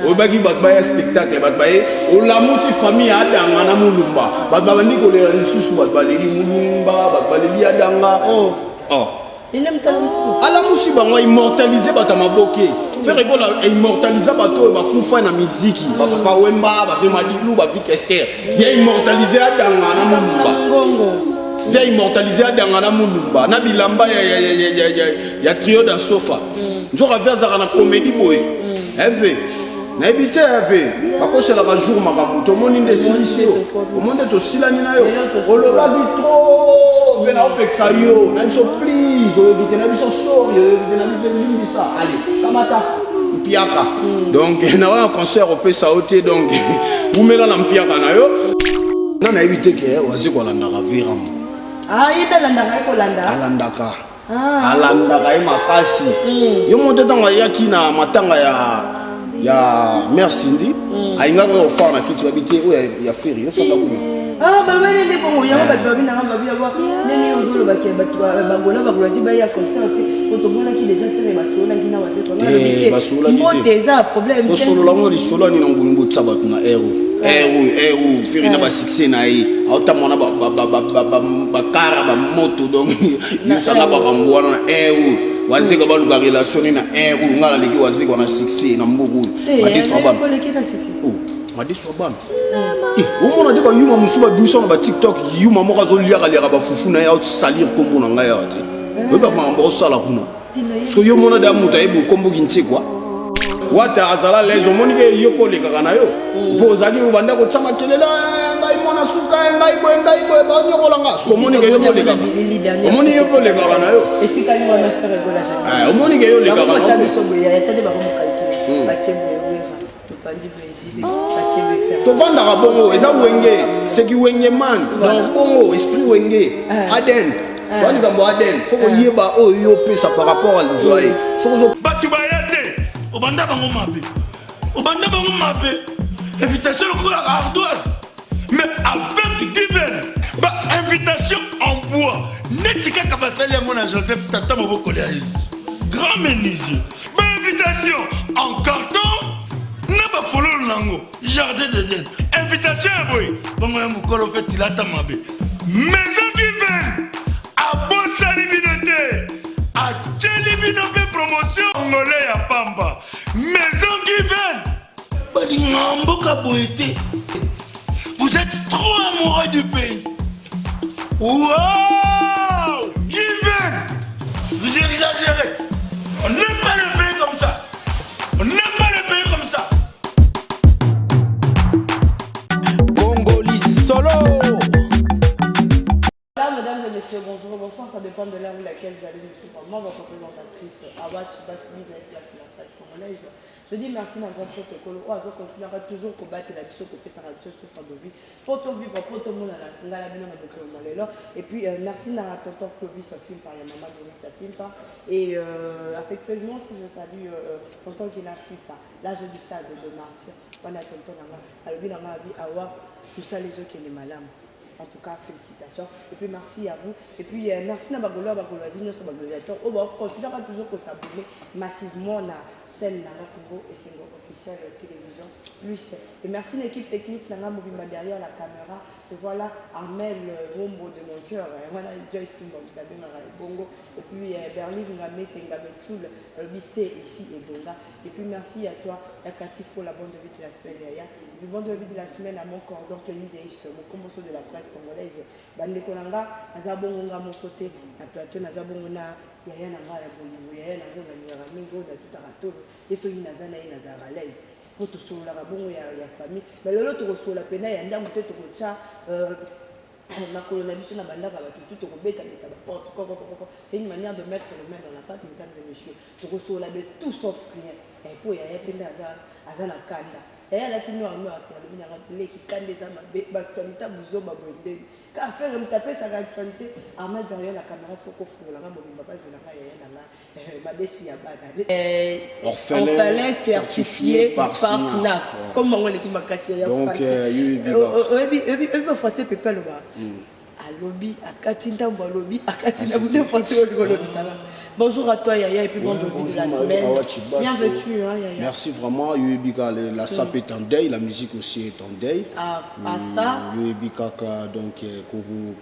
Oyebaki bato baya spectacle, bato baye, olamusi famille ya Adanga na Mulumba, bato babandi kolela lisusu, bato baleli Mulumba, bato baleli Adanga. Oh. Oh. Ine mutala musuku. Alamusi bango, immortalise bato ya maboke. Ferre Gola immortalisa bato oyo bakufa na miziki, bapapa Wemba, bavi Madilu, bavi Kester. Ye immortalise Adanga na Mulumba. Ngongo. Ye immortalise Adanga na Mulumba na bilamba ya, ya, ya, ya, ya, ya, ya trio da sofa. Nzoka ve azalaka na comédie boye. Eve nayebi te, eve bakoselaka jour makambo tomoni nde esilisi yo, omoni nde tosilani na yo, olobaki trop mpe naopekisa yo na biso please, oyoki te na biso sorry, oyoki te na biso limbisa, ale kamata mpiaka. Donc na wana concert opesa yo te, donc wumela na mpiaka na yo. Nga nayebi te ke wazi kolandaka Viramo. Ah, ye mpe alandaka ye kolanda. Alandaka. Ah. Alandaka ye makasi. Yo moto ntango ayaki na matanga ya mère Cindy, ayingaka oyo ofar na kiti, babi te, oyo ya Ferre, yo fanda kuna. Ah, baloba nde bongo yango bato babi nanga babi yango ndenge yo ozolobaki bato bagola bagolasi baya concert te, po tomonaki déjà Ferre basololaki na Wazekwa. Nga nalobi te. Basololaki te. Mbote eza problème te. Tosolola ngo lisolo ani na bolingo otisa bato na ero ero ero. Ferre na basuccès na ye aotamona bakara bamoto, donc yosanga makambo wana na ero. Wazekwa baluka relation ni na ero. Nga naleki Wazekwa na succès na mboka oyo. Madeso ya bana. Oleki na succès. Oh, madeso ya bana. Eh, omona te bayuma mosusu babimisa na batiktok, yuma moko azoliaka liaka bafufu na ye, aosalir nkombo na ngai awa te. Oyeba makambo osala kuna, parce que yo mona da moto ayebi okomboki ntie kua wata azala lese. Omoni mpe yo mpo olekaka na yo mpo ozalaki obanda kotia makelele: "Eh, ngai mwana suka, eh, ngai boye, ngai boye, banyokolanga." Soki omoni ke yo mpo olekaka, omoni yo mpo olekaka na yo. Etikali wana Ferre Gola. Ah, omoni ke yo olekaka na bakomotia yo. Biso boye yaya tande bakomokalkile, batie boye Wera, topandi boye Jibe, batie boye Ferre. Tovandaka bongo, eza Wenge, seki Wenge man. Donc bongo esprit Wenge aden toa likambo aden, faut koyeba oyo yo opesa par rapport à joye soki ozo Bato baya te, obanda bango mabe, obanda bango mabe, invitation lokola ardoise. Mais avec Given, ba invitation en bois neti kaka basali yango na Joseph tata mobokoli ya Yesu, grand menuisier. Ba invitation en carton na bafololo nango jardin d'Eden. Invitation ya boye bongo ya mokolo mpe tilata mabe. Maison Given abosani bino te, atieli bino mpe promotion ngole ya pamba. Maison Given balingaka mboka boye te. Vous êtes trop amoureux du pays. Wow, Given, vous exagérez. On n'aime pas le pays comme ça, on n'aime pas le pays comme ça. Congoli solo. Là, mesdames et messieurs, bonjour, bonsoir, ça dépend de l'heure où laquelle vous allez nous suivre. Moi, votre présentatrice, Awa Chibas, Business Class de la presse congolaise. Je dis merci na grand protocole. Oyo azo continuer toujours kobatela biso, kopesaka biso souffle de vie. Po to vivre, po to mona na ngala bino na mokolo mwa lelo. Et puis, merci na tonton Clovis Fimpa, ya maman Doris Fimpa. Et affectueusement, si je salue tonton Gila Fimpa, l'âge du stade de Martyr. Wana tonton nanga, alobi nanga abi awa, mosala ezokende malamu. En tout cas, félicitations. Et puis merci à vous. Et puis merci na bagolo bagoloisi nyonso, baglosateur. Oyo ba continuer toujours ko s'abonner massivement na chaîne nanga Congo Esengo officiel télévision plus. Et merci l'équipe technique nanga mobimba derrière la caméra. Je vois là Armel Wombo de mon cœur. Voilà Joyce Tumba Mutabengaka Bongo. Et puis Berlin Ngamete Ngametchoul, le C ici et Bonga. Et puis merci à toi, Yakati Fo, la bonne de vie de la semaine, Yaya. Et puis bonne de vie de la semaine à mon cordon, Cléise mon comboso de la presse congolaise. Bandeko nanga, naza bongo nga mon côté, na plateau, naza bongo na Yaya nanga ya bolingo, Yaya nanga na lingaka mingi, oyo natutaka tolo, ye soki naza na ye nazalaka à l'aise. Po tosololaka bongo ya famille. Mais lelo tokosolola pena ya ndambo te, tokotya makolo na biso na bandako ya bato tu, tokobetabeta baporte kokokokoko. C'est une manière de mettre le main dans la pâte, mesdames et messieurs. Tokosolola de tout sauf rien. Po yaya mpe nde aza na kanda. Yaya alati noir noir te, alobi nanga leki kanda eza mabe, baactualité buzoba boye ndeni ka affaire moto apesaka actualité. Armel derrière la caméra, faut kofungolanga mobimba, bazwelanga yaya nanga madesu ya bana. Orphelin certifié par SNAP. Comme bango eleki makasi ya français. Oyebi français pepe aloba, alobi akati ndambo, alobi akati ndambo nde français olingi olobisanga. Bonjour à toi Yaya et puis bon Ouais, début de bonjour, la Marie semaine. Awa Chibasso. Bien vêtu hein Yaya. Merci vraiment. Yoyebi kaka, la SAP est en deuil, la musique aussi est en deuil. Ah, ah ça. Yoyebi kaka donc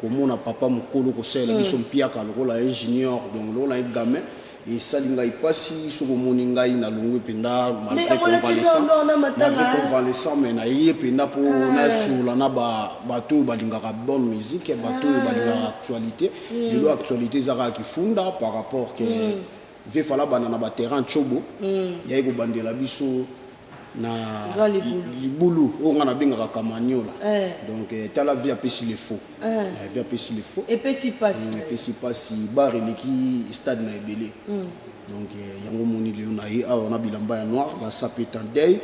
komona papa mokolo kosalela biso mpiaka lokola ingénieur, donc lokola un gamin esali ngai mpasi. Soki omoni ngai nalongwe mpenza Mais amolati noir na matanga, malgré hein. convalescent, mais naye mpenza mpo nasolola na bato oyo balingaka bonne musique, bato oyo balingaka actualité. Lelo actualité eza kaka kifunda par rapport ke ve fala banda na baterrain tsobo yai kobandela biso na Grand libulu. Libulu oyo ngai nabengaka Kamaniola. Eh. Donc tala vie apesi le faux. Vie apesi le faux. Epesi pasi. Epesi mpasi, bar eleki stade na ebele. Donc yango moni lelo na ye awa na bilamba ya noir. La sape est en deuil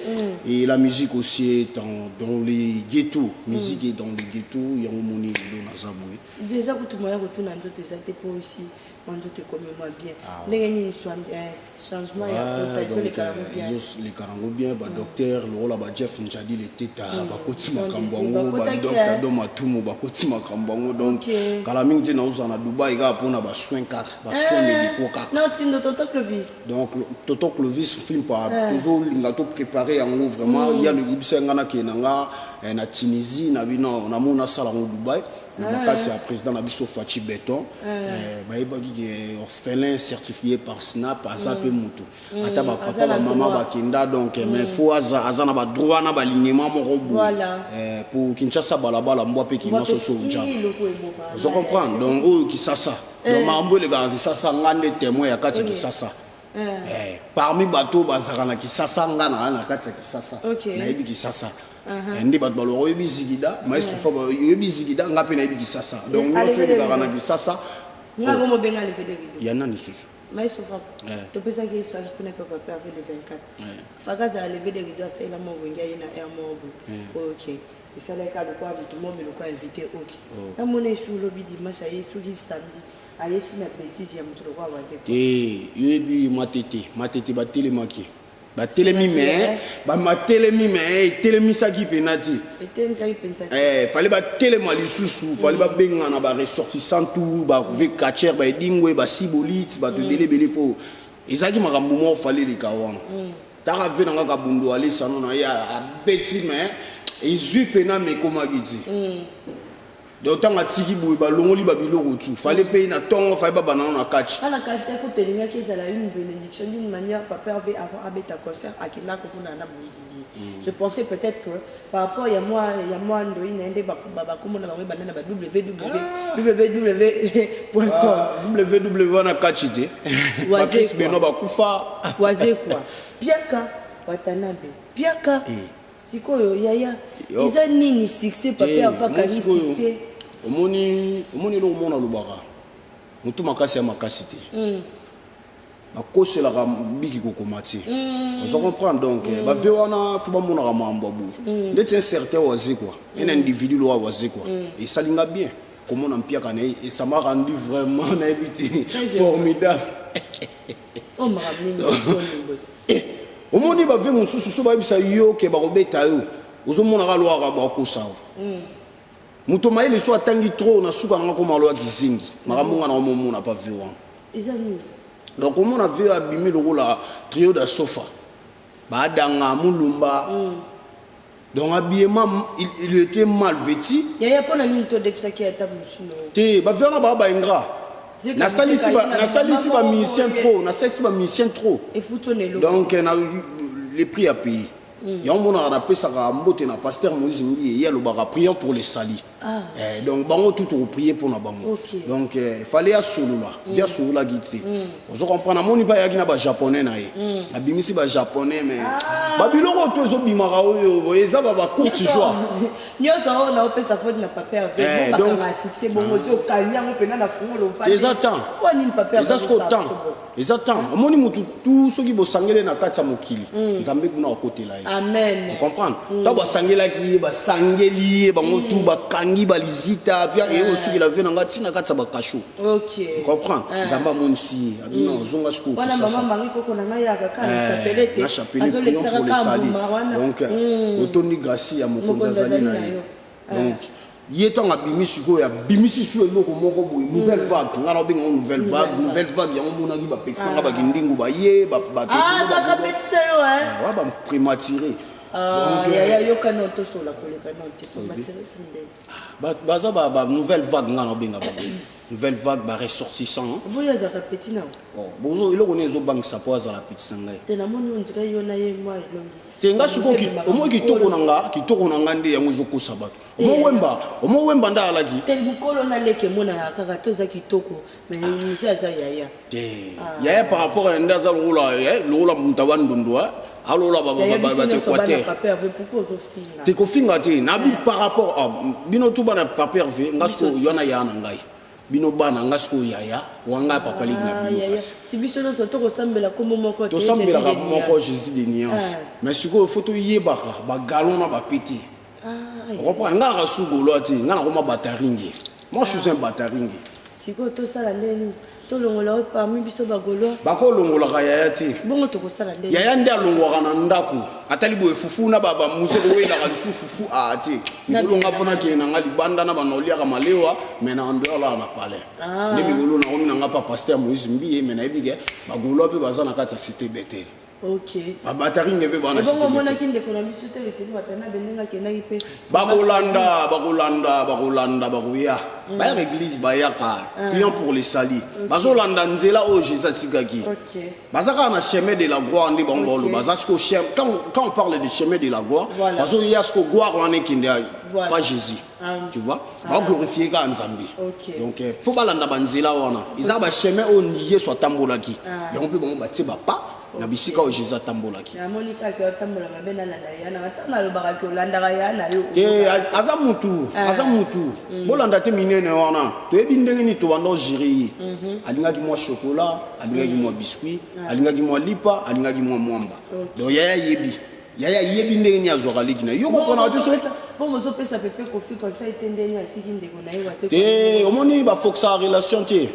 et la musique aussi est dans les ghettos. Musique est dans les ghettos. Yango moni lelo naza boye. Déjà kutu moya kotuna nzoto eza te, mpo esi mwa nzoto ekomi mwa bien. Ndenge nini changement ya kota ezoleka yango bien? Ezoleka nango bien. Badocteur lokola bajeff Njadi Leteta bakoti makambo yango. Bakotaki, Badocteur eh. Do Matumu bakoti makambo yango. Donc kala mingi te naozala na Dubai kaka mpona basoin kaka, basoin médicaux kaka. Na otindo tonton Clovis. Donc toto Clovis Fimpa, tozolinga topréparé yango vraiment. Ya loyebisa nga nakende na nga na Tunisie na bino, namoni nasala yango Dubai. Makasi ya président na biso Faci Beton, bayebaki ke orphelin certifié par Snap aza mpe motu ata bapapa Aza na bamama droit. Bakenda. Donc mais faut aza na badroit na balignement moko boye. Po Kinshasa balabala mbwa mpe kima soso ojamba. Eloko eboma. Ozo comprendre? Donc oyo Kisasa, donc makambo elekaka Kisasa, nga nde témoin ya kati ya Kisasa. Parmi bato oyo bazalaka na Kisasa, nga na kati ya Kisasa. Nayebi Kisasa. Nde bato balobaka oyebi Zigida maestro fa, oyebi Zigida, nga mpe nayebi Kisasa. Donc nyonso Allez, elekaka allez. na Kisasa. Nga ngo mobenga levé de rideau. Ya nani susu? Maestro Frappe, topesaki échange mpona papa Hervé le 24. Faka azala levé de rideau, asalela mwa wenge, aye na air moko boye. Ok, esalaki lokola moto mobe lokola invité. Ok, namona esu lobi dimanche, aye soki samedi, aye su na bétise ya moto lokola waze. Te, yoyebi Matete, Matete batelemaki, batelemi. Selaki, Mais batelemi, mais etelemisaki mpena te. Etelemisaki mpenza te. Fallait batelema lisusu, fallait babengana baressortissant tout bave catcher, baedingwe, basibolite, bato ebele ebele. Fo ezalaki makambo moko fallait eleka wana. Taka ve na nga Kabundu alesano na ye abeti, mais ezwi mpena mekomaki te. Donc ntango atiki boye, balongoli babiloko tu fallait mpe na ntongo, fallait babanda nano na kati. Nga na kanisa kutu elingaki ezala une bénédiction d'une manière. Papa Hervé, avant abeta concert, akendaka kokunda na Moïse Mbiye. Je pensais peut-être que par rapport ya mwa ndoi na ye nde bakomona bango ebanda na ba www.www.com. Ww wana kati te. Waze Bakris kwa. Beno bakufa. Waze kwa Piaka Watanabe Piaka. Sikoyo yaya, eza nini succès papa Hervé akangi? Sikoyo, Succès. Omoni eloko moko nalobaka, motu makasi ya makasi te, bakoselaka biki kokoma te. Ozo comprendre? Donc bave wana fo bamonaka makambo ya boye ndeti un certain waze quoi, un individu lowa waze quoi. Esalinga bien komona mpiaka na ye et ça m'a rendu vraiment, nayebi te, formidable. O makambo nini osoni boye? Eh, omoni bave mosusu so bayebisa yo ke bakobeta yo, ozomonaka lwaka bakosa yo. Moto mayele so atangi trop, na suka nanga koma lwaki zingi makambo nga na omomona pa ve wana. Eza nini? Donc omona ve abimi lokola trio da sofa, baadanga Mulumba. Donc habillement, il était mal vêtu. Yaya, mpo na nini todefisaki ata mosuno? Te, bave wana baa baingrat. Zeka Nasalisi moseka ye na nasalisi mama bamusicien moko trop, nasalisi bamusicien trop. Efuti ono eloko. Donc na le prix à payer, yango monaka napesaka mbote na pasteur Moïse Mbiye. Ye alobaka priant pour le salut. Donc bango tout tokoprier mpona bango. Donc fallait asolola, vi asololaki te. Ozo comprendre? Amoni mpe ayaki na bajaponais na ye, abimisi bajaponais, mais babiloko to ezobimaka oyo eza bacourte joie. Nyonso oyo naopesa faute na papa Hervé. Bakanga succès bongo ti okangi yango mpena na fungolo. Eza temps. Mpo nini papa Eza sikoyo temps, eza temps. Omoni motu tu soki bosangeli na kati ya mokili, Nzambe kuna akotela ye. Amen. Comprendre? Ntango basangelaki ye, basangeli ye bango tu, bakangi balizita via eye osukela vie na nga ntina kati ya bakasho. Comprendre? Nzambe amonisi ye, abi non, ozonga sikoyo Wana Kisasa. Mama Marie koko na ngai yaka kaka na chapele te. Na chapele Azolekisaka prions pour le kaka salut. mbuma wana. Donc otondi grâce ya mokonzi Mokonzi azali na azali na ye. yo. Donc Ye ntango abimi sikoyo, abimisi su eloko moko boye, nouvelle vague. Ngai naobenga yango nouvelle vague. Nouvelle vague yango omonaki bapekisanga bakindingu baye bato. Ah, azalaka petit na yo, hein? Wa baprématuré. Ah, yaya, yoka no, tosola koleka no te, prématuré funde. Baza ba nouvelle vague. Ngai naobenga bango nouvelle vague, baressortissant. Boyo azalaka petit na yo? Bozo eloko nini ezobangisa mpo azala petit na ngai? Te, namoni on dirait yo na ye mwa elongi. Te, nga sikoyo omoi kitoko na nga, kitoko na nga nde yango ezokosa bato. Omo Wemba, omo Wemba nde alaki. Te, mokolo naleki emonanaka kaka te, oza kitoko, mais mise aza yaya. Te, yaya par rapport ya nde aza lokola lokola moto awa ndundu, alola Yaya, biso bato nyonso bana Équateur. Papa Herve, pourquoi ozofinga? Te, kofinga te, nabi par rapport ah, bino tu bana Papa Herve, nga sikoyo yo na yaya na ngai, bino bana nga sikoyo yaya wanga papa leki na Ah, bino. yaya. Kasi Si biso nyonso tokosambela kombo moko te. Tosambelaka Jésus de moko, nuance. Jésus de nuance. Ah. Mais sikoyo faut toyebaka bagalon na bapete. Ah, yaya. Okomprendre nga naka su gaulois te, nga nakoma bataringe. Moi, je suis un bataringe. Sikoyo tosala nde nini? Tolongola oyo parmi biso bagaulois? Bakolongolaka yaya te. Bongo tokosala nde nini? Yaya nde alongwaka na ndako, atali boye fufu na bamuse, kowelaka lisusu fufu aa te. Mikolo nga fona kende na nga libanda na bana oliaka malewa, mais na ando alaka na palais. Ah. Nde mikolo nakomi na nga pa pasteur Moïse Mbiye, mais nayebi ke bagaulois mpe baza na kati ya cité Betel. Babataringe mpe bana Ebongo cité Betel. omonaki ndeko na biso te, Leteli Watanabe, ndenge akendaki mpe? Bakolanda, bakolanda, bakolanda, bakoya, bayaka église, bayaka priant pour le salut, bazolanda nzela oyo Jésus atikaki. Baza kaka na chemin de la gloire nde bango baoloba. Baza siko quand on parle de chemin de la gloire, bazoya siko gloire wana ekende pas Jésus. Tu vois, baglorifie kaka Nzambe. Donc faut balanda banzela wana, eza bachemin oyo Yesu atambolaki. Yango mpe bango batie bapa na bisika oyo Jésus atambolaki. Namoni kaka otambola mabe, nalanda ya na ntango nalobaka ke olandaka ya na yo. Te, aza mutu, aza mutu. Bolanda te minene wana. Toyebi ndenge nini tobanda ogérer ye. Alingaki mwa chocolat, alingaki mwa biscuit, alingaki mwa lipa, alingaki mwa mwamba. Donc yaya yebi, yaya yebi ndenge nini azwaka leki na ye. Yo kokonaka te soki Bongo ozopesa pepe Kofi conseil te, ndeni atiki ndeko na ye Wase? Te, omoni, bafokisaka relation te.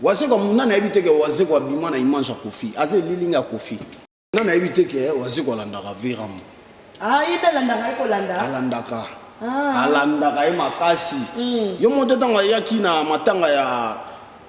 Wazekwa, nani ayebi te ke Wazekwa abima na image ya Kofi, aza elilingi ya Kofi? Nani ayebi te ke Wazekwa alandaka Verambo? Ah, ye nde alandaka ye kolanda? Alandaka. Ah. Alandaka ye makasi. Yo mo te, ntango ayaki na matanga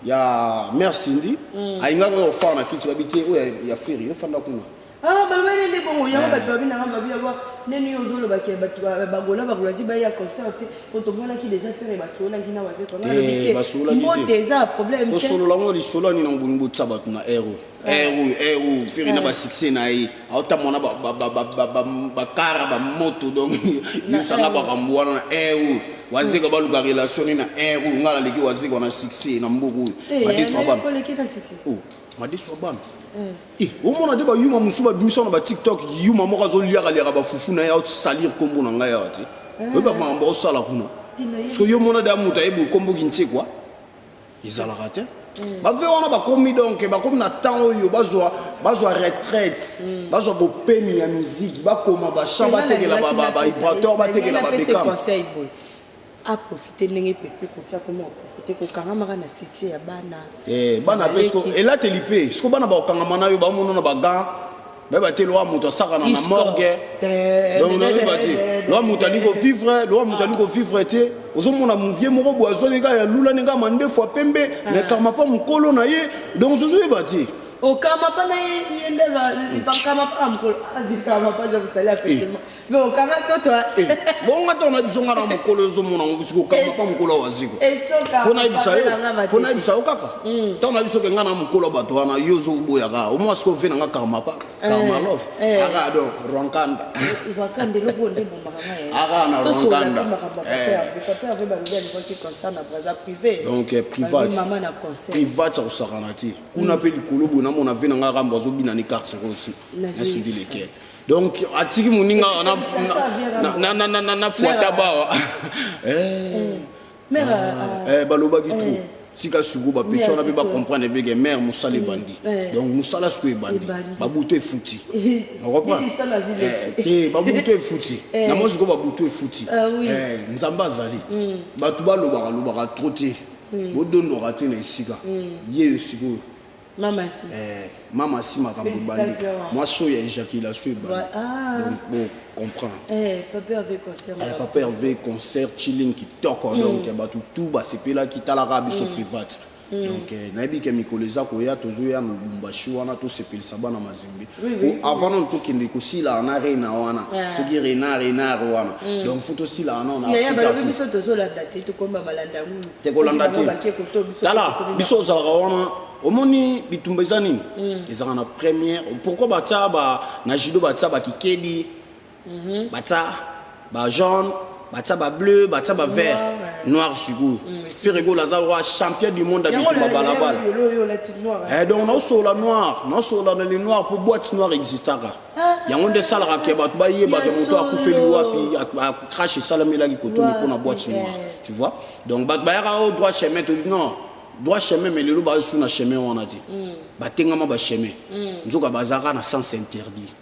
ya mare Cindy, alingaki kaka kofara na kiti, babi te, oyo ya Ferre, yo fanda kuna. Ah, baloba nde bongo yango. Bato babi nanga babi yawa ndeni yo ozolobaki bato bagola bagolasi baya concert te, po tomonaki déjà Ferre basololaki na Wazekwa. Nga nalobi Te, te. basololaki te. Mbote eza problème te. Tosolola ngo lisolo nini? Nango bolingi botia bato na air oyo, air oyo, air oyo Ferre na basuccès na ye, aotamona bakara bamoto. Donc yosanga makambo wana na air oyo, Wazekwa baluka relation nini na air oyo? Ngai naleki Wazekwa na succès na mboka oyo. Madeso ya bana. Oleki na succès? Oh, madeso ya bana. Eh, omona te bayuma mosusu babimisa na baTikTok, yuma moko azoliaka liaka bafufu na ye, aosalir nkombo na ngai awa te. Oyeba makambo aosala kuna. Parce que yo mona deya moto ayebi okomboki ntie kua ezalaka te. Bave wana bakomi, donc bakomi na temps oyo bazwa retraite, bazwa bopemi ya miziki, bakoma bachamp, batekela bavibrateur, batekela babekam. Conseil boye, aprofite ndenge pepe Kofi akoma aprofite kokangamaka na succès ya bana. Eh, bana mpe siko elateli mpe siko bana bakokangama na yo, bamona na bagan, bayeba te loa moto asakana na morgue. Donc nayeba te loa moto alingi kovivre, loa moto alingi kovivre te. Ozomona movie moko boye azwani kaka ya lula ndenge mandefu ya pembe, mais karma mpa mokolo na ye. Donc ozozoyeba te. Okama mpa na ye, ye nde bakama mpa mokolo azikama mpa. Je vous salue affectueusement, mais okanga toto. Bongo ntango na biso, nga na mokolo ozomona ngo siko okama mpa mokolo awa ziko. Fo nayebisa yo kaka, ntango na biso ke nga na mokolo ya bato wana, yo ozoboyaka omwa siko ve nanga karma pa karma love aka donc rwankanda. Rwakanda, eloko nde ebombaka ngai. Aka na Tosola Rwakanda. mpe makambo ya papa Herve. Papa Herve, balobi alingaki concert na Braza privé. Donc privat. Balobi mama na concert. Privat ya kosakana te. Kuna mpe likolo boye namona ve na nga Rambo azobina ni carte rosi. Nazoyebisa. Nasindi lequel. Donc atiki moninga na fuata bawa. Mare. Balobaki trop. Sika sikoyo bapeti wana mpe bacomprendre beke mare mosala ebandi. Donc mosala sikoyo ebandi, babutu efuti. Te, babutu efuti na moi sikoyo, babutu efuti. Nzambe azali. Bato balobaka lobaka trop te, bodondwaka te na esika ye yo sikoyo. Mama si. Eh, mama si makambo ebandi. Mwa so ya éjaculation ebandi. Ah. Donc bo comprendre. Eh, papa Hervé concert. Eh, papa Hervé concert chilling kitoko donc bato tout basepelaki talaka biso private. Donc nayebi ke mikolo eza koya tozoya na Lubumbashi wana tosepelisa bana Mazembe. Po avant nano tokende kosila na Rena wana. Soki Rena Renard wana. Donc faut tosila wana na Si yaya Afrika balobi tout. biso tozolanda te tokomba malanda ngulu. Te kolanda Soki bango te. bake koto biso Tala tokomi biso ozalaka wana omoni bitumba eza nini ezalaka na première pourquoi batia ba na judo batia bakikedi batia ba jaune batia ba bleu batia ba vert Noir, noir sikoyo Ferre Gola aza roi champion du monde ya Yango bitumba na- balabala. yango oyo olati noir. Eh, donc naosolola noir naosolola na le noir mpo boîte noire existaka yango nde esalaka ke bato bayebaka Ya moto akufeli solo. wapi crash esalamelaki kotoni Wapi, mpona boîte noire eh. tu vois. Donc bato bayaka o droit chemin to non droit chemin, mais lelo bazu na chemin wana te, batengama bachemin nzoka bazalaka na sens interdit.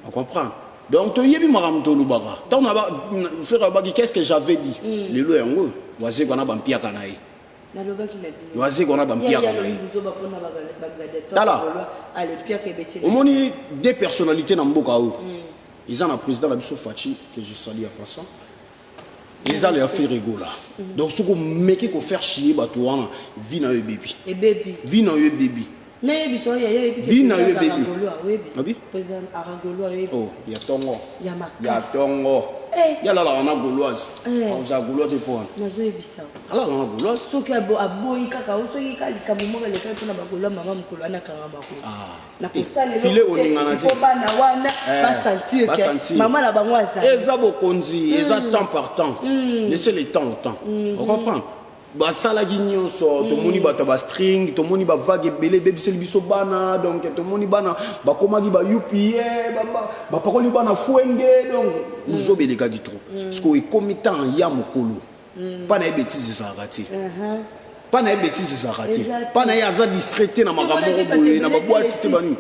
On comprend. Donc toyebi makambo tolobaka ntango na frère abaki qu'est ce que j'avais dit lelo yango wazekwa na bampiaka na ye. Nalobaki na bino. Wazekwa na bampiaka Ya na ye. alobi buzoba mpona bagladiateur. Tala. Ale mpiaka ebeti. Omoni deux personnalités na mboka oyo eza na président na biso Fatshi, que je salue en passant, eza le Ferre Gola. Donc soki omeki kofaire chier bato wana, vie na yo ebebi. Ebebi. Vie na yo ebebi. Nayebi so yaya oyebi ke Vie na yo président ebebi. Arangolo oyebi. Abi? Président Arangolo oyebi. Oh, ya ntongo. Ya Ya makasi. ntongo. Eh. Ye alalaka na gauloise. Eh. Akozala gaulois te mpo wana Nazoyebisa. Alalaka na gauloise. Soki aboyi kaka o soki ka likambo moko elekaki mpona bagolo mama mokolo wana akanga makolo. Ah. Nakosala Eh, file oningana te. faut bana wana Eh, basentir ke basentir. mama na bango azali. Eza bokonzi, eza temps par temps, laissez le temps au temps, on comprend. Basalaki nyonso, tomoni bato ya bastring, tomoni bavague ebele ebebiseli biso bana. Donc tomoni bana bakomaki ba upa bapakoli bana fwenge. Donc bozoba elekaki trop parce que ekomi temps ya mokolo mpa na ye bétise ezalaka te, mpa na ye bétise ezalaka te. Eza te. Mpa na ye aza distrait te na makambo Tomonaki moko bato boye na ebele te babwati le te six. banini.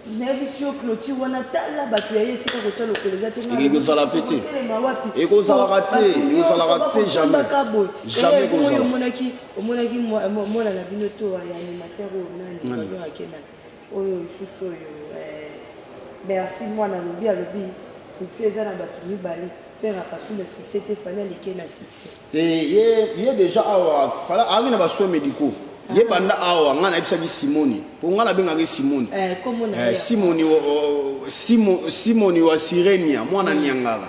Nayebisi yo clôture wana, tala bato ya ye esika kotya lokolo eza te. Ekozala pe te. Kotelema wapi? Ekozalaka te, Bato nyonso ekozalaka te, jamais. bakotumbaka boye. Jamais Eh, bongo ekozala. oyo omonaki mwana na bino to ya animateur oyo nani babengaki nani oyo lisusu oyo merci mwana alobi succès eza na bato mibale, Ferre akasula succès te, Fally aleki na succès. Te, ye déjà awa fala azalaki na basoins médicaux. Ye banda awa ngai nayebisaki Simoni mpo ngai nabengaki Simoni. Eh, kombo na Eh, ye. Simoni Simoni wa Sirenia mwana niangaka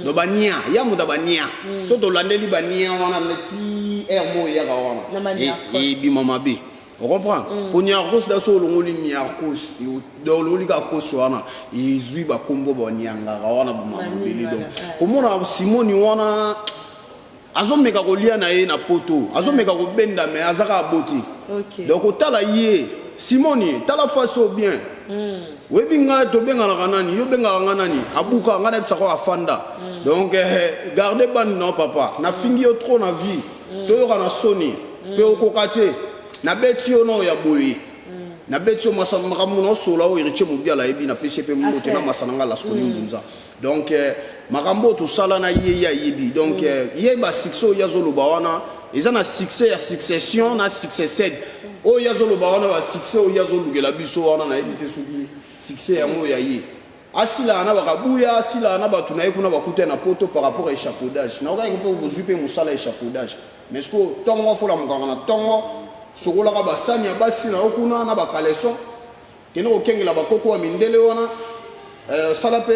do bania ya moto ya bania so tolandeli bania wana neti aire moko eyaka Na wana maniarkos. Ebima mabe, ocomprendre? Po niarkos da so olongoli niarkos, donc olongoli kaka kosi wana ezwi bakombo baniangaka wana Banini bomabele. Donc wana, eh. komona Simoni wana azomeka kolia na ye na poto, azomeka kobenda me aza kaka boti. Donc otala ye Simoni, tala face au bien oyebi ngai tobenganaka nani, yo obengaka ngai nani, abuka ngai nayebisaka afanda. Donc garde bande na yo papa, nafingi yo trop na vie, toyoka na soni mpe okoka te. Nabeti yo nao ya boye, nabeti yo makambo naosola oyo Héritier Mobiala ayebi, napesi ye mpe mbote na masa na ngai Laskoni Mbunza. Donc makambo oyo tosala na ye, ye ayebi. Donc ye basuccès oyo ye azoloba wana eza na succès ya succession na successed oyo ye azoloba wana, basuccès oyo ye azolukela biso wana, nayebi te soki succès yango oyo ya ye asilaka na bakabuya, asilaka na bato na ye kuna bakuta na poto par rapport à échafaudage. Naokaki mpe bozwi mpe mosala ya échafaudage, mais ce que ntongo afolamukaka na ntongo sokolaka basani ya basi na yo kuna na bacaleçon, kende kokengela bakoko ya mindele wana sala mpe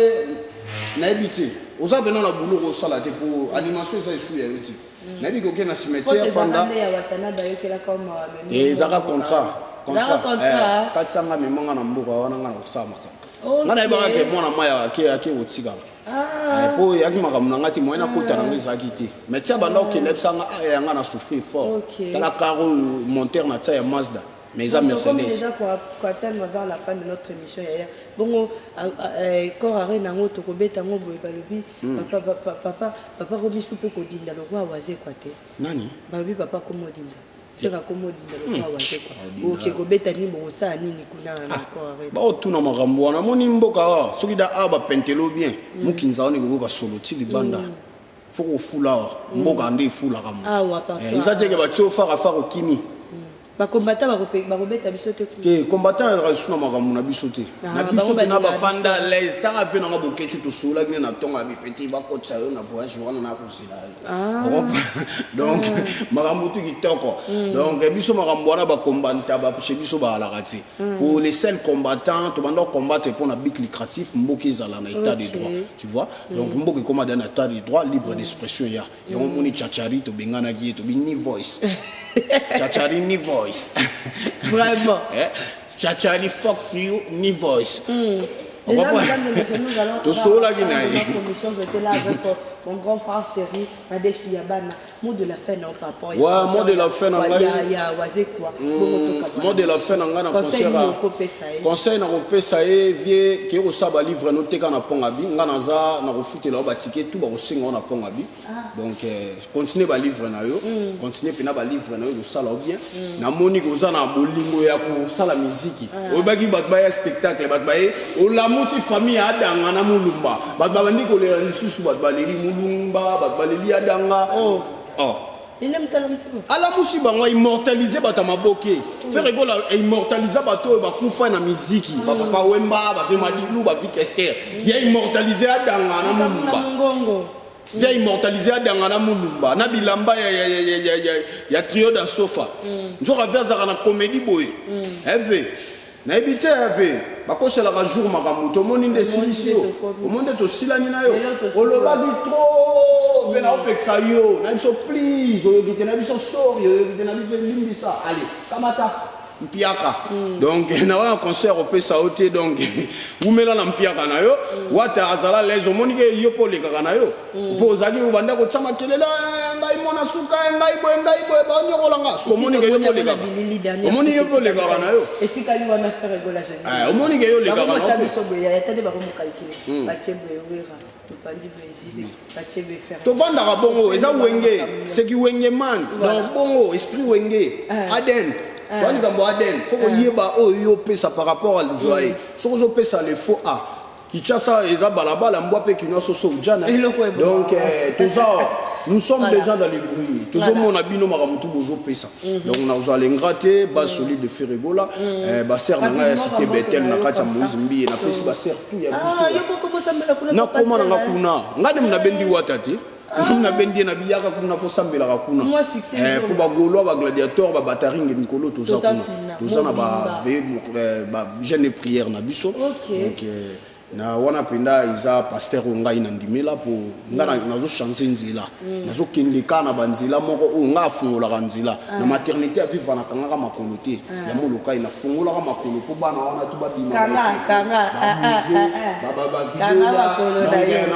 nayebi te oza mpena na buloko osala te po animation eza esu ya yo te. Nayebi koke na Faute cimetière ezalaka fanda. nde ya watana bayokelaka mawa. Te, ezaka contrat. Ezaka contrat. Katisanga memanga na mboka wana nga na kosala makambo. Nga nayebaka ke mwana mai ake kotikala. Po eyaki makambo na nga te, moyen nakota nango ezalaki te, mais tia banda okende yebisanga yanga na souffrir fort. Tala car oyo monteur na tia ya Mazda, mais eza Donc, Mercedes. déjà koatteindre vers la fin de notre émission, yaya, bongo corps arena yango tokobeta yango boye, balobi papa, papa, papa, papa komisu mpe kodinda lokwa wazekwa te. Nani? Balobi papa komodinda, Ferre akomodinda lokwa wazekwa. Odinda. Oke kobeta nini, bokosala nini kuna na corps arena? Baotuna makambo wana, amoni mboka awa soki da awa bapentelo bien mokinza wana ekokoka solo ti libanda fo kofula awa mboka nde efulaka moto. Awa, partir Eza teke batie yo fara fara okimi. Bacombattant bakobeta biso te. Te, combattant azalaka lisusu na makambo na biso te. Ah, Na biso bango mpena balingaka bafanda à l'aise. Ntango ave nanga Bokecu, tosololaki ne na ntongo ya bipete, bakotisa yo na voyage wana na kozela yo. Donc makambo tu kitoko. Donc biso makambo wana, bacombattant chez biso bazalaka te. Pour les seuls combattants, tobanda combattre mpona but lucratif, mboka ezala na état de droit, tu vois. Donc mboka ekoma da na état de droit, libre d'expression ya yango. Omoni Chachari, tobenganaki ye, tobi ni voice Chachari, ni voice. Vraiment. Eh, Chachari, fuck you, ni voice. Déjà, mesdames et messieurs, nous allons Tosololaki na ye. notre commission. J'étais là avec mon grand frère chéri, Madesh Yabana. Mot de la fin, non, papa. Ouais, mot de la fin, na ngai. Ya Wazekwa. Mot de la fin na ngai na Conseil concert nini okopesa ye? Conseil na kopesa ye, vie ke kosala balivre noteka na pont abi. Nga naza na kofutela yo batike tu bakosenga yo na pont abi. Donc continue balivre na yo, continue mpena balivre na yo, kosala yo bien. Namoni koza na bolingo ya kosala miziki. Oyebaki bato baya spectacle, bato baye, olamusi famille ya Adanga na Mulumba, bato babandi kolela lisusu, bato baleli Mulumba, bato baleli Adanga. Oh. Oh. Ine mutala mosiko. Alamusi bango, immortalise bato ya maboke. Ferre Gola immortalisa bato oyo bakufa na miziki, bapapa Wemba, bave Madilu, bavi Kester. Ya immortalise Adanga na Na Mulumba. mongongo. Ya immortalise Adanga na Mulumba na bilamba ya trio da sofa. Nzoka ave azalaka na comédie boye. Eve nayebi te, ave bakoselaka jour makambo. Tomoni nde esilisi yo, omoni nde tosilani na yo. Lelo tosilani. Olobaki trop mpe naopekisa yo na biso, please, oyoki te na biso, sorry, oyoki te na biso, limbisa, ale kamata mpiaka. Donc na wana concert opesa yo te. Donc wumela na mpiaka na yo. Wata azala lese, omoni ke yo mpo olekaka na yo mpo ozalaki obanda kotia makelele: "Eh, ngai mwana suka, eh, ngai boye, ngai boye, banyokolanga." Soki omoni ke yo mpo olekaka, omoni yo mpo olekaka na yo. Etikali wana Ferre Gola Jésus. Ah, omoni ke yo olekaka na Bakomotya yo mpe. biso boye, yaya, tande bakomokalkile, batie boye Wera topandi boye, JB batie boye Ferre. Tovandaka bongo, eza Wenge, seki Wenge man. Voilà. Donc bongo esprit Wenge, ADN toa likambo ADN. Faut koyeba oyo yo opesa par rapport à joye. Soki ozopesa le faux a Kinshasa, eza balabala mbwa mpe kinwa soso ujana. Eloko eboma. Donc toza, nous sommes déjà dans les bruits. Tozomona bino makambo tu bozopesa. Donc nazwa lengra te, base solide de Ferre Gola, basere na ngai ya cité Betel na kati ya Moïse Mbiye, napesi basere tout ya biso. Ah, yo moko bosambela kuna? Nakoma nanga kuna, ngai nde nabendi Wata te, nabendi ye na biyaka kuna, fosambelaka kuna. Mwa succès Po bagaulois, bagladiateur, babataringe, mikolo toza Toza kuna. kuna, Toza na mobimba. bajeûne prière na biso. Donc na wana mpenza eza pasteur oyo ngai nandimela, mpo ngai nazochange nzela, nazokende kaka na banzela moko oyo ngai afungolaka nzela. Na maternité ya Viva nakangaka makolo te ya Molokai, nafungolaka makolo mpo bana wana to babima. Kanga, kanga, ah, ah, ah, ah. Kanga makolo na yo.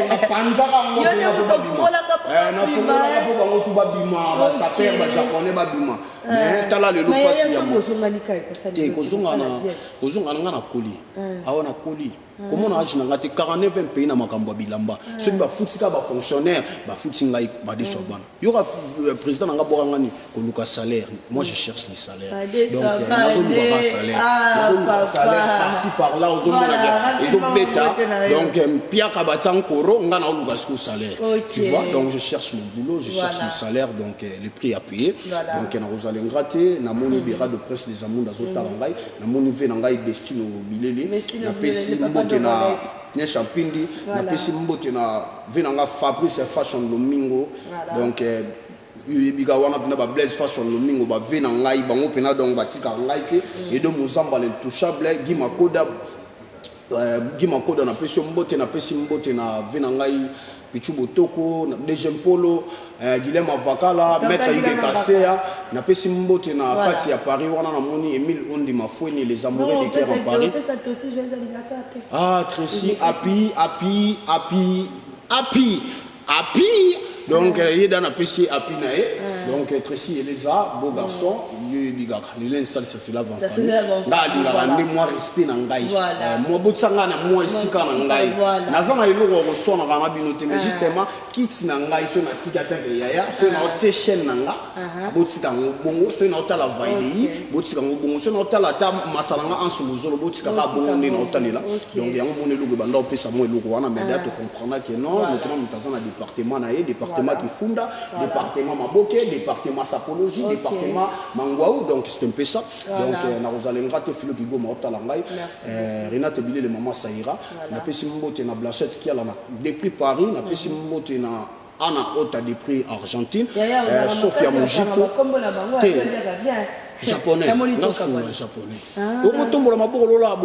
Napanzaka yango. Yo nde moto ofungolaka mpo babima, Nafungolaka eh. mpo bango tu babima, basaper, bajaponais babima. Mais tala lelo Mais mpasi ya ya soki ozongani kai kosala te eloko, kozonga kosala na bien. Kozonga na nga, nakoli awa, nakoli komona age na nga te, 49 pays na makambo ya bilamba. Soki bafuti kaka bafonctionnaire, bafuti ngai madeso ya bana. Yoka, président na nga bwaka ngani koluka salaire. Moi, je cherche le salaire. Madeso Donc ya bana. nazolukaka salaire, Ah, nazoluka papa. salaire par-ci par-là, ozomona Voilà, bien rapidement, ezobeta. mbote na yo. Donc mpiaka batia nkoro, nga naoluka siko salaire. Ok. Tu vois, donc je cherche mon boulot, je cherche mon salaire. Donc le prix à payer. Voilà. Donc nakozala ingrat te. Namoni bera de presse des amunde azotala ngai, namoni ve na ngai Destino Bilele. Destino Napesi Bilele, papa mbote na Rolex. Nesha Mpindi. Voilà. Napesi mbote na ve na nga Fabrice Fashion Lomingo. Voilà. Donc yoyebika wana mpena bablaise Fashion Lomingo, bave na ngai bango mpena. Donc batikaka ngai te. Edo Mozamba, l'intouchable Guy Makoda, Guy Makoda, napesi yo mbote. Napesi mbote na ve na ngai Pichu Botoko na DG Mpolo, Guilhem Avakala, Tata maître Guilhem Ide Kaseya. Napesi mbote na Voilà. kati ya Paris wana, namoni Emile Ondi Mafweni, les amoureux de cœur en Paris. Opesa Tracy joyeux anniversaire te? Ah, Tracy, happy, happy, happy, happy, happy. Donc, ye da napesi ye happy na ye. Donc, Tracy Eleza, beau garçon, yo yebi kaka. Lelo ça se lave en Ça se famille. lave en Nga alingaka famille, nde mwa respect na ngai. Voilà. Mwa botia ngai na mwa esika na ngai. Voilà. Naza na eloko ya koswanaka na bino te, mais justement kiti na ngai so natiki atake yaya, so na otie chaîne na nga, botika yango bongo. Soki naotala Vaidei, botika yango bongo. Soki naotala ata masala nga Anse Mozolo, botika kaka bongo nde naotalela. Donc yango moni eloko ebanda opesa mwa eloko wana, mais da tocomprendre ke non, moto na moto aza na département na ye, département Kifunda, département Maboke. Département Sapologie, département Mangwaou, donc c'est un peu ça. Voilà. Donc nakozala ingrat te, Philo Kigoma otala ngai. Merci. Renate Bilele, Mama Saïra. Voilà. Napesi mbote na Blanchette Kiala na depuis Paris, napesi mbote na Anna Ota depuis Argentine. Yaya, Sophia Mojito. kombo na bango Te. azoliaka bien. Japonais. Namoni toka Nasunga bwana. japonais. Ah. Okotombola maboko lola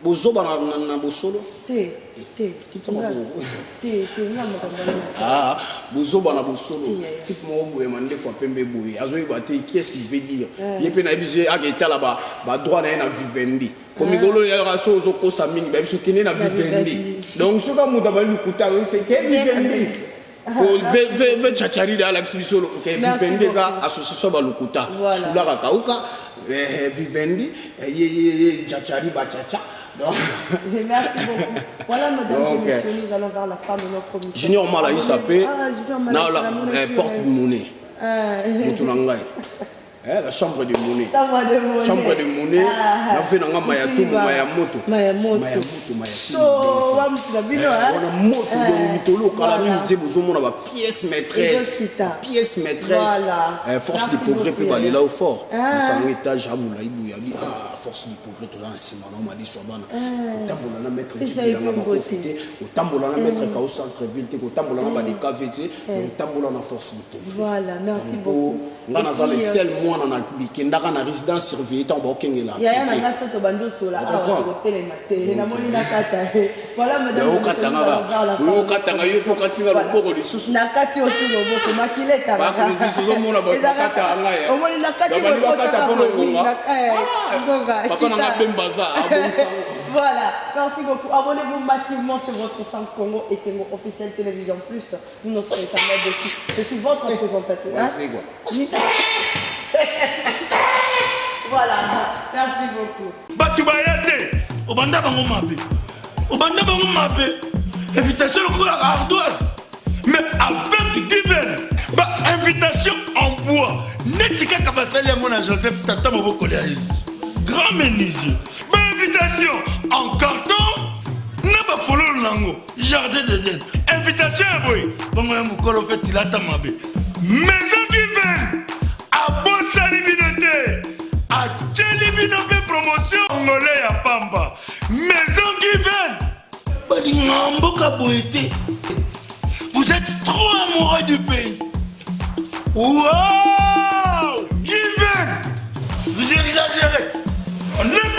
bozoba na bosolo. Te, te. Kitsa maboko. Te, te, nga makambo wana. Ah, bozoba na bosolo. Te, yaya. Type moko boye, mandefu ya pembe boye, azoyeba te qu'est-ce qu'il veut dire. Ye mpe nayebi se ake etala badroit na ye na Vivendi, po mikolo yaka so ozokosa mingi, bayebi so kende na Vivendi. Vivendi. Donc soki moto abali lokuta, seke Vivendi ve chacharide alakisi biso ke Merci Vivendi eza beaucoup. association balukuta. Voilà. Sulaka kauka, Vivendi, ye chachari bachacha, donc Merci beaucoup. Voilà, mesdames Donc, et messieurs, nous allons vers la fin de notre émission. Junior Malaïsa pe Ah, Junior na Malaïsa, la la monnaie porte monnaie. Ah. Moto na ngai. La chambre de monnaie. Chambre de monnaie. Chambre de monnaie. Ah. Na fe na nga maya tumu, maya moto. Maya moto. Maya moto, maya So, tumu. wa mutu na bino, hein? Wana moto. Eh, Donc mikolo okala voilà. mingi te, bozomona ba pièce maîtresse. Ezokita. Pièce maîtresse. Voilà. Force Merci du progrès mpe beaucoup, balela au fort. Ah. Masango étage amolai boye abi, ah, force du progrès, toza na nsima na madiso ya bana, kotambola na maître Pesa ye Djibilanga mpe bakofi mbote. te, kotambola na maître Kao centre ville te, kotambola na badekave te, kotambola na force du progrès. Voilà, merci Donc, beaucoup. nga naza Et le puis, seul mwana na bikendaka na résidence surveillée ntango baokengela. Yaya na nga, so tobandi osola awa, Comprends. tokotelema te, namoni nakata. Voilà, mesdames et messieurs, nous allons vers la fin de notre Okatanga yo mpo okatinga Voilà. loboko lisusu. Na kati osu loboko, makila etangaka. Bakonzi ozomona bato bakataka ngai, eh. Omoni na kati Babandi boye bakata otyaka mpona boye mingi ngonga. ngonga Papa na nga kita. Bemba aza abongisa. Voilà, merci beaucoup. Abonnez-vous massivement sur votre chaîne Congo et c'est officiel Télévision Plus. Nous ne serons jamais dessus. Je suis votre présentatrice. Hein? C'est quoi? Voilà, merci beaucoup. Bato baya te, obanda bango mabe, obanda bango mabe, invitation lokola ardoise, mais avec Given, bainvitation en bois neti kaka basali yango na Joseph, tata mobokoli ya Yesu, grand menuisier, bainvitation en carton na bafololo nango, jardin d'Eden, invitation ya boye bongo ya mokolo mpe tilata mabe. Maison Given abosani bino te, atieli bino mpe promotion ngole ya pamba. Maison Given balingaka mboka boye te. Vous êtes trop amoureux du pays. Wow, Given, vous exagérez. On est